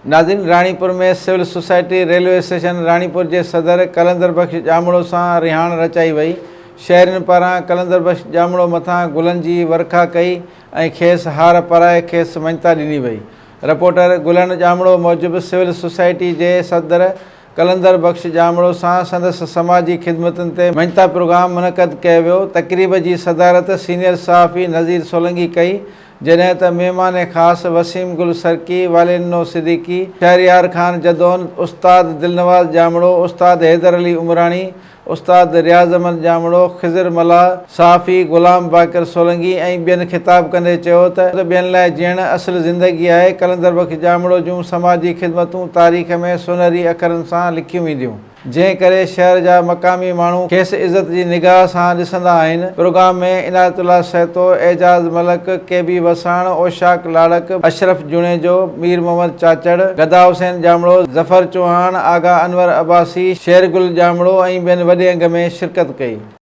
ناظرين Ranipur ۾ civil society railway station Ranipur جي صدر قلندر بخش ڄامڙو سان رهاڻ رچائي وئي، شهرين پاران قلندر بخش ڄامڙو مٿان گلن جي ورکا ڪئي ۽ کيس هار پارائي کيس مڃتا ڏني وئي. رپورٽر گلڻ ڄامڙو موجب سول سوسائٽي جي صدر قلندر بخش ڄامڙو سان سندس سماجي خدمتن تي مڃتا پروگرام منعقد ڪيو ويو، تقريب جي صدارت سينيئر صحافي نذير سولنگي ڪئي، جڏهن ته مهمان خاص وسيم گل سرڪي، والينو صديقي، شهريار خان جدون، استاد دلنواز ڄامڙو، استاد حيدر علي عمراڻي، استاد رياض احمد ڄامڙو، خضر ملاح، صحافي غلام باقر سولنگي ۽ ٻين خطاب ڪندي چيو ته ٻين لاء جيئڻ اصل زندگي آهي، قلندر بخش ڄامڙو جون سماجي خدمتون تاريخ ۾ سونهري اکرن سان لکيون وينديون. جنهن ڪري شهر جا مقامي ماڻهو کيس عزت جي نگاهه سان ڏسندا آهن. پروگرام ۾ عنايت الله سهتو، اعجاز ملڪ، ڪي بي وساڻ، اوشاق لاڙڪ، اشرف جوڻيجو، مير محمد چاچڙ، گدا حسين ڄامڙو، ظفر چوهاڻ، آغا انور عباسي، شير گل ڄامڙو ۽ ٻين وڏي انگ ۾ شرڪت ڪئي.